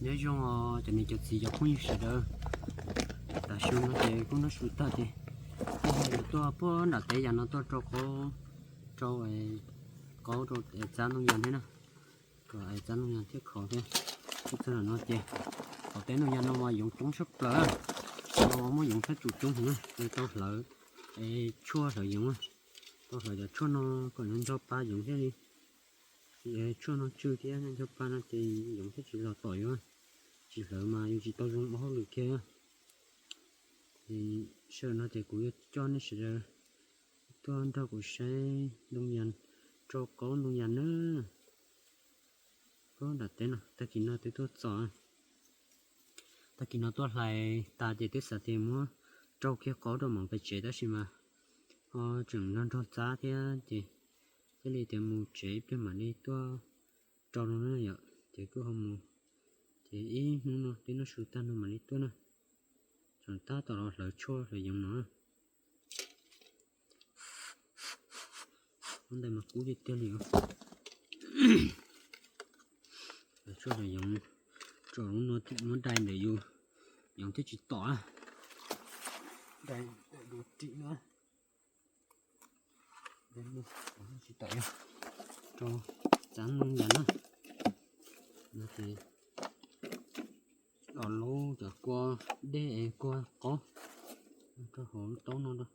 Nyob zoo os cov niam cov txiv cov phooj ywg sawv daws, tam sim no ces kuj noj su tag ces kuj yuav tuaj puag nram teb yam no tuaj rau qaub, rau qaub rau txab ntoo yas thiab na, kom txab ntoo yas thiab khov thiab. Kuj txog no ces qhov teb ntoo yas no mas yoov coob tshaj plaws, no muaj yoov thaj tsum coob heev na, tau hlawv tshuaj hlawv yoov, tau hlawv cov tshuaj no kom nco nco pa yoov thiaj li, tshuaj no tsw thiab nco nco pa no ces yoov thiaj tsis los tom yuav, tsis hlawv mas yuav tsis tau zoo ua hauj lwm kiag. Ces sawm no ces kuv yuav coj nej sawv daws tuaj nrog kuv saib ntoo yas, rau qaub ntoo yas na. Puag nram teb no tag kis no twb tuaj txog, tag kis no tuaj hlais tas ces twb xav tias muab rau kiag qaub rau mam pem tsev tab sis mas ho tseem nrog nrog txab thiab ces thiaj li tias mus tsev ib pliag mam li tuaj rau no na yom, ces kuj ho mus. Ces ib hnub no twb noj su tag no mam li tuaj na, tseem tab tom los hlawv tshuaj hlawv yoov no. Ntawd mas kub tiag tiag li. Hlawv tshuaj hlawv yoov, tsom lub no muab dai ntawm yus, yoov thiaj tsis tom. Dai ntawm yus ris na, tsis tom. Rau txab ntoo yas na, no ces los lub cov kua dej es kua qaub rau hauv lub taub no rau.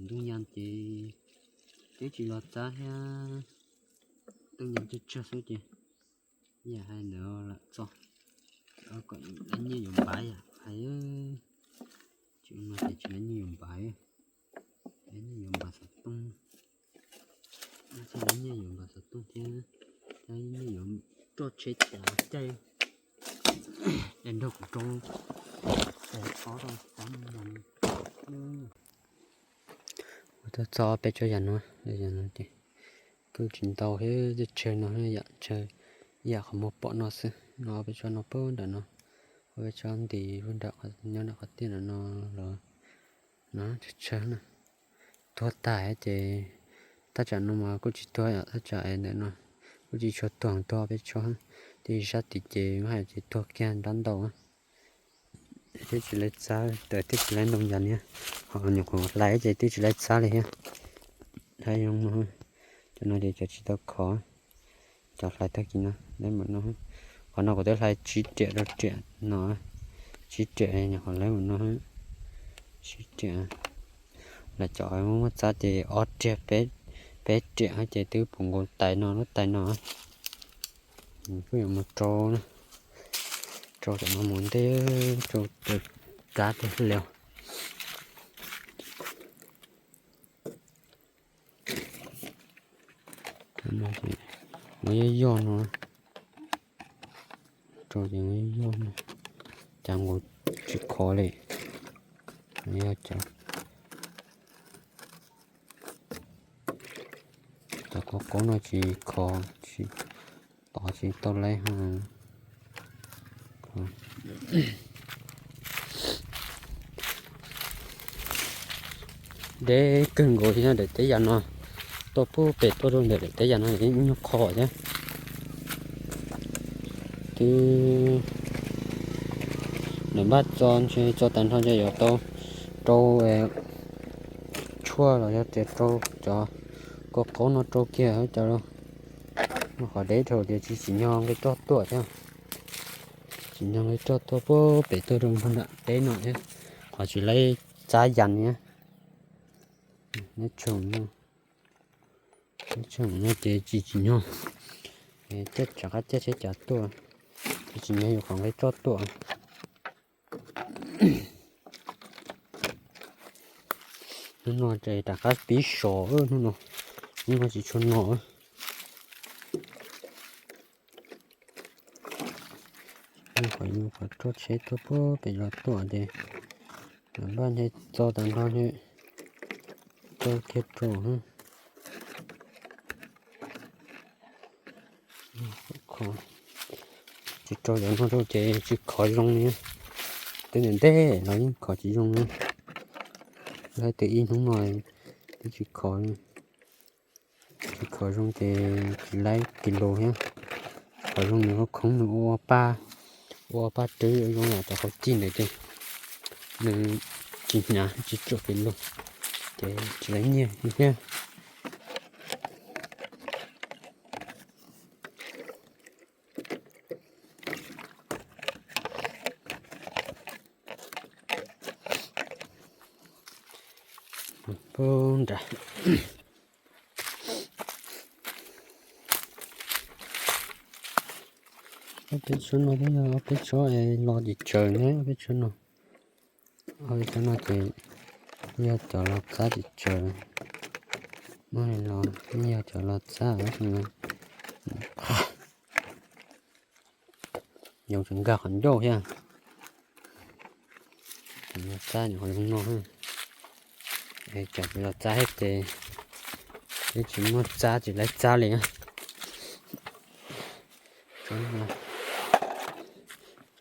Ntoo yas ces twb tsis los txab thiab, ntoo yas tsawg tsawg xwb ces yam hais ntawd lam txo, kom lawv nyiaj yuav npav yam hais. Tsis ua no ces tsis lawv nyiaj yuav npav, lawv nyiaj yuav npav xov tooj, lawv nyiaj yuav npav xov tooj thiab, lawv nyiaj yuav roj tsheb cav caij. Es nrog kuv rau ob rau txab ntoo yas. Kuv tuaj txo peb tsob yas no, yam no ces kuj tsis ntau thiab, tsawg no yam tsawg, yam qhov muag pom no xwb no, peb tsob no puag nram no, peb tsob nti puag nram nyob nram qhov tiaj nram no los no tsawg tsawg na. Tuag tag ces thaj tsam no mas kuj tsis tuag, thaj tsam ntawm no kuj tsis tshua tuag, tuag peb tsob, tej sab tid ces hais tias tuag kiag nrab ntau. Twb tsis lawv txab, twb tsis lawv ntoo yas li, ho nyuam qhuav hlais ces twb tsis lawv txab li thiab. Hlais zoo no, cov no ces cov tsis tau khov, cov hlais tag kis no lawv mus no. Qhov no kuv twb hlais tsib riam rau riam no, tsib riam nyuam qhuav lawv mus no, tsib riam. Lawv cov muaj muaj txab ces ob riam peb riam ces twb puv nkaus tais no lub tais no. Kuj yuav mus rau, rau cov no mus ntej, rau cov kab tiag li. Ua yog yog no, rau ces ua yog yog no, cas nkaus tsis khov li. Yog cov, cov qaub qaub no tsis khov, tsis tov tsis tau lawm. Deb kawg nkaus li no, daim teb yam no tuaj puag pem tuaj rau ntawm daim teb yam no ib nyuag qho thiab. Twb nws npaj txo ntshe txo tag nrho ces yuav tau rau tshuaj los yog tias rau cov kua qaub no rau kiag cov qhov deb dhau ces tsis tsim nyog nqi roj tuaj thiab. Tsim nyog nqi roj tuaj puag pem tuaj rau nram teb no thiab, qhov tsis lawv txab yas thiab. Neb tshoom no, neb tshoom no ces tsis tsim nyog, rov qab caij tsheb cav tuaj, tsis tsim nyog yuav qhov nqi roj tuaj. Hnub no ces rov qab pib sov, hnub no, hnub no tsis tshua no. Qhov yus qhov roj tsheb tuaj puag pem los tuaj ces lawv npaj ntshe txo tag nrho ntshe txo kiag rau. Tsis rau cov no rau ces tsis khov zoo li, twb ntej ntej los yeej khov tsis zoo li. Lawv tias ib hnub no Twb tsis khov, tsis khov zoo ces tsis laib kis lus thiab. Khov zoo nws khoob khoob nws ua paj, ua paj rwb zoo yam cov qhauv cij ntawd ces nws tsis hnyav tsis tsuam kis lus ces tsis laib nyiaj thiab. Pab nram, ob peb tsob no twb yog ob peb tsob es los tim tsaws na, ob peb tsob no. Ob peb tsob no ces yog cov los txab tim tsaws, muab los yog cov los txab. Yoov tseem nkag qhov ncauj thiab. Cov los txab nyuam qhuav zoo no, cov tsis los txab thiab ces twb tsis muaj txab tsis laib txab li. Tsob no,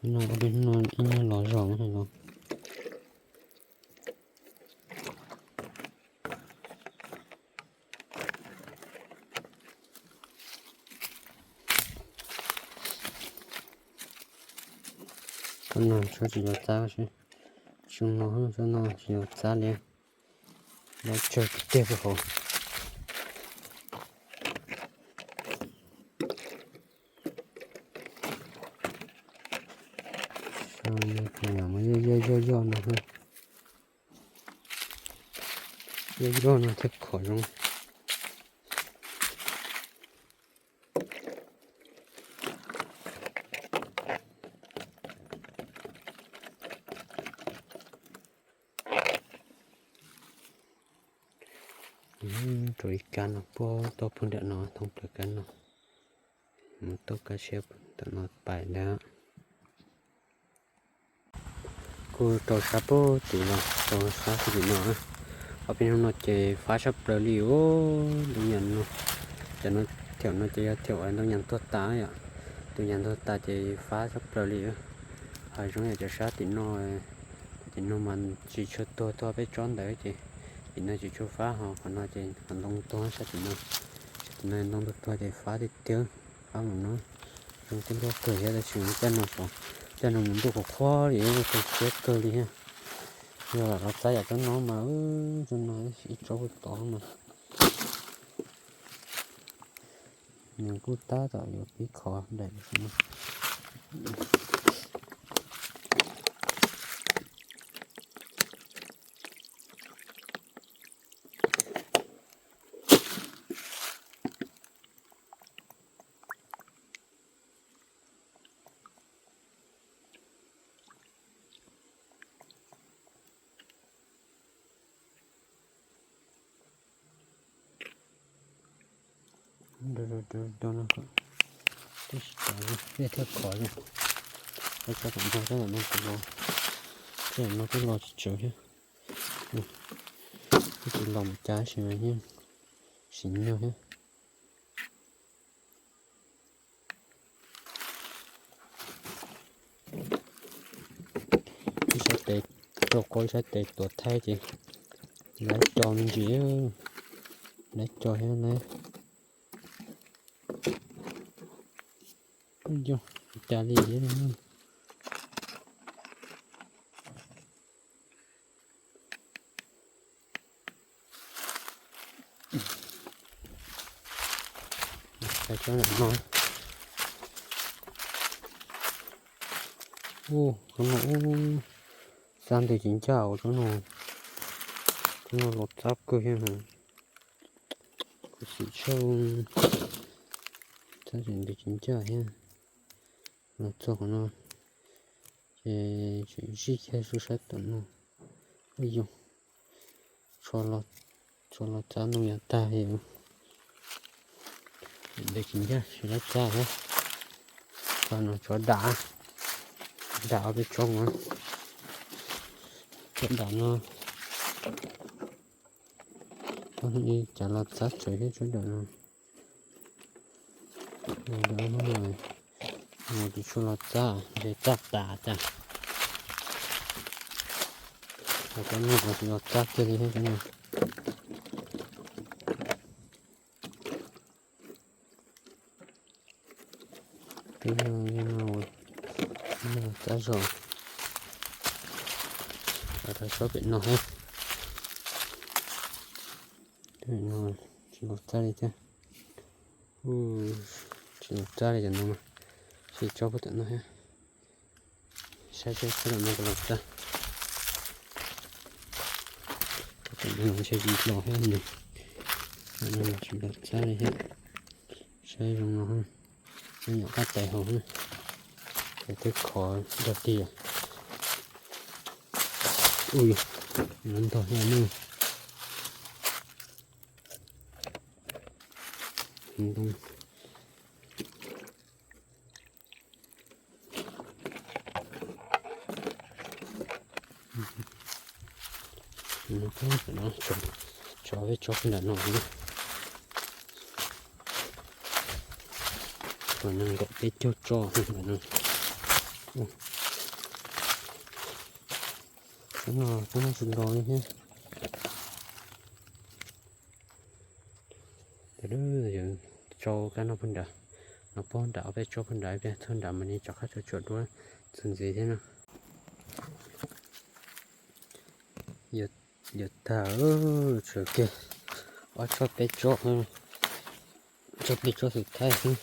tsob no ib nyuag los zog no. Tsob no tsob tsis yog txab, tsob no tsob no tsis yog txab li, lawv tsawg tiag tiag rau hauv. Yog yog yog no, yog yog no thiaj khov zoo. Rau ib kab no puag tau puag nram no thoob plaws kab no, mus tau kab tshiab tom no pais ntag. Kuj rau sab puag tim los rau sab tim no. Ob peb hnub no ces fab tshaj plaws li os. Ntoo nyas no, cov no, thiaum no ces yog thiaum ntoo nyas tuag tas yom. Ntoo nyas tuag tas ces fab tshaj plaws li. Hav zoov yog cov sab tim no, tim no mas tsis tshua tuag, tuag peb tsob ntawd ces tim no tsis tshua fab, ho qhov no ces qhov ntoo tuag sab tim no. Sab tim no ntoo tuag tuag ces fab tiag tiag, fab mus no. Zoo kub nrog kawg thiab tab sis caij no, caij no mus ntuj qhuav qhuav li, kawg siab kawg li thiab. Yog lam los txab yam tsob no mas, tsob no ib tsob kuj tod mas. Nws kuj tab tom yuav pib khov daim no. Thiaj khov zoo. Peb tsob tom no, tsob tom no kuj los, tsob tom no kuj los tsis tsawg thiab. Twb tsis los mus cas tab sis mas yeej siv nyuag thiab. Ib sab tes rau qhov ib sab tes tuav thaij ces lawv co me ntsis, lawv co thiab lawv yoog cas li thiab. Tsob no, ub, tsob no ub, txab ntws tsis ncaj, tsob no, tsob no los txab kawg thiab. Kuv xim tshaj, txab ntws tsis ncaj thiab. Los txog qhov no ces tseem zij kiag su sab tom no. Ub yog, tshuav los txab ntoo yog tag li. Ntws tsis ncaj tsis laib txab thiab. Tsob no tsob dam, dam ob peb tsob no, tsob dam no, tsob no ib cas los txab tsawv thiab tsob dam no. Mus tsis tshua los txab, ntshe txaj tas cas. Tsob no tsis los txab kiag li thiab tsob no. Twb no, no txab zog, rau tsob pem no thiab. Tsis los txab li thiab. Tsis los txab li cov no, tsis tsob puag tom no thiab. Saib seb tsob tom no puas los txab. Tsob tom no ntshe tsis los thiab ne. Tsob no tsis los txab li thiab. Saib zoo no, nyob nyuam qab tais hauv, es twb khov dog dig. Ui, no ntog thiab ne. Tso peb tsob nram no, tau nees nkaum peb caug tsob ntawm no. Tsob no tsis los li thiab. Yog tsau kab no puag nrad, no puag nram ob peb tsob puag nrad, ib pliag txog nrad mas nej rov qab tsuam duab txuas ntxiv thiab no. Yuav tag, tshuav kiag ob tsob peb tsob, tsob peb tsob xwm thaij xwb.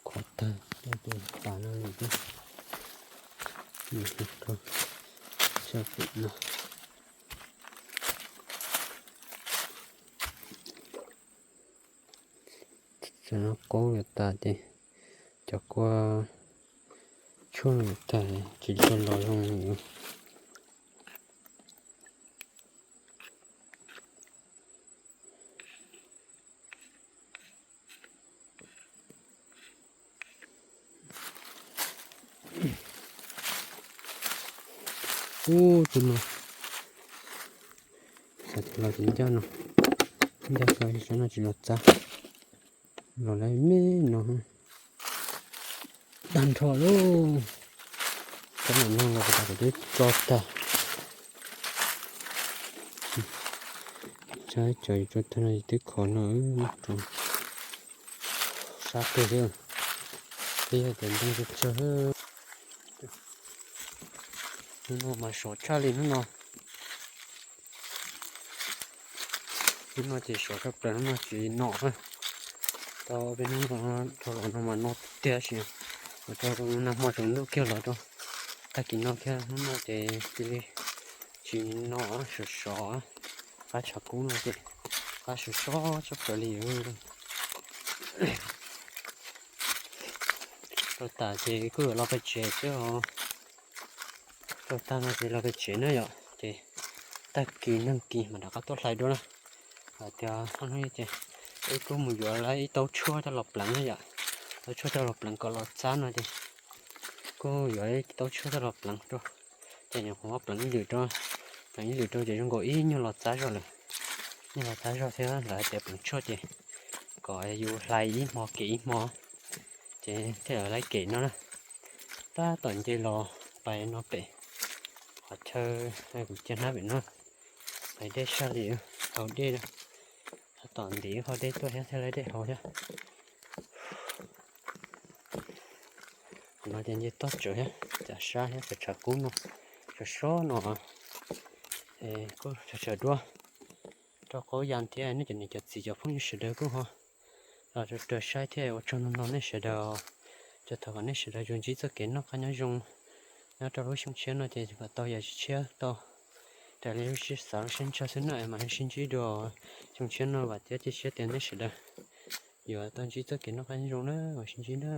Khov tag, tus pas no lawm thiab. Tso pem no. Txawm no qaub yuav tas ces cov kua tshuaj yuav tag tsis tshua los zoo li. Ub, tus no xav tias los ces ncaj no, ncaj kawg, saib no tsis los txab, los lawm me no. Tag nrho lauj. Tsob no los tas twb tso tag. Saib cov tso tag no twb khov no, sab kawg thiab. Twb yog tias ntoo tsawg tsawg. Hnub no mas sov tshaj li hnub no. Hnub no ces sov tshaj plaws, hnub no tsis nom. Tau peb hnub no dhau los no mas nom tiag tiag, sis mas rau nag hmo tsaus ntuj kiag los rau tag kis no kiag, hnub no ces cia li tsis nom, sov sov, qab tshav kub no ces qab sov sov tshaj plaws li. Tau tas ces kuj yuav los pem tsev xwb os. Tau tag no ces los pem tsev na yom, ces tag kis nag kis mam rov qab tuaj hlais dua na. Hais tias hnub no ces wb kuj mus yuav lawm ib taub tshuaj coj los pleev na yom. Taub tshuaj coj los pleev kom los txab no ces kuj yuav ib taub tshuaj coj los pleev rau. Ces nyuam qhuav pleev ib lwm rau, pleev ib lwm rau ces zoo nkaus ib nyuag los txab zog lawm. Nyuag los txab zog thiab, lawv hais tias pleev tshuaj ces kom yus hlais ib hmo kem ib hmo, ces thiaj li laib kem no na. Tab tom nce los pais no pem qhov chaw kuv cia hnab pem no, pais dej sab li, haus dej, tab tom ntim ib qho dej tuaj thiab thiaj laib dej haus thiab. Qhov no ces nce toj tsawv thiab, cas sab thiab, tshav tshav kub no, sov sov no, es kuj tshav tshav duab. Rau qauv yas thiab nej cov niam cov txiv cov phooj ywg sawv daws kuj ho los raws saib thiab ua tsaug ntau ntau nej sawv daws. Ces thov kom nej sawv daws tsuas ntsib txoj kev noj qab nyob zoo nyob rau lub xyoo tshiab no ces kom tau yam sib tshiab tau raws li lub siab xav lub siab ntshaw xwb na, mam li sib ntsib dua xyoo tshiab no. Vam thiab cia siab tias nej sawv daws yuav tau ntsib txoj kev noj qab nyob zoo na, mam sib ntsib na.